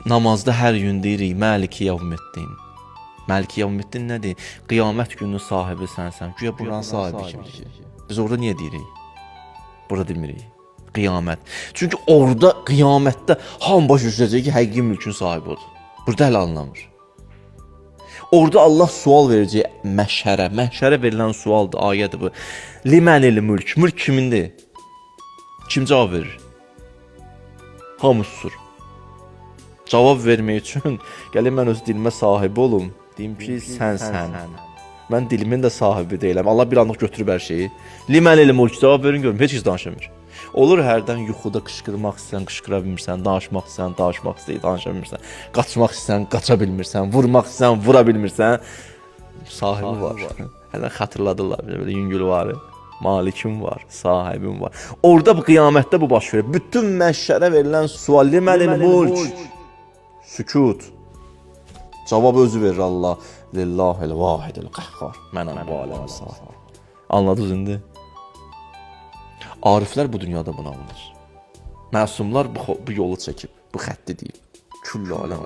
Namazda hər gün deyirik Məliki yevmiddin. Məliki yevmiddin nədir? Qiyamət gününün sahibi sənsən. Güya buranın sahibi kimdir ki? Biz orada niyə deyirik? Burada demirik. Qiyamət. Çünki orada qiyamətdə hamı başa düşəcək ki, həqiqi mülkün sahibi odur. Burada hələ anlamır. Orada Allah sual verəcək məşhərə. Məşhərə verilən sualdır, ayədir bu. Limənil mülk. Mülk kimindir? Kim cavab verir? Hamı susur. Cavab vermək üçün gəlin mən öz dilimə sahibi olum. Deyim ki, sənsən. Mən dilimin də sahibi deyiləm. Allah bir anlıq götürüb hər şeyi. Limənil mülk, cavab verin görüm. Heç kəs danışamır. Olur hərdən yuxuda qışqırmaq istəyirsən, qışqıra bilmirsən, danışmaq istəyirsən, danışmaq istəyir, danışa bilmirsən, qaçmaq istəyirsən, qaça bilmirsən, vurmaq istəyirsən, vura bilmirsən. Sahibi var. Hələ xatırladırlar belə, belə yüngül var. Malikim var, sahibim var. Orada bu qiyamətdə bu baş verir. Bütün məşşərə verilən sual limənil mulk. Sükut. Cavab özü verir Allah. Lillahil vahidil qəhhar. Mənəm bu aləmin sahibi. Anladınız indi? Ariflər bu dünyada bunu anlar. Məsumlar bu yolu çəkib, bu xətti deyib. Küllü aləm.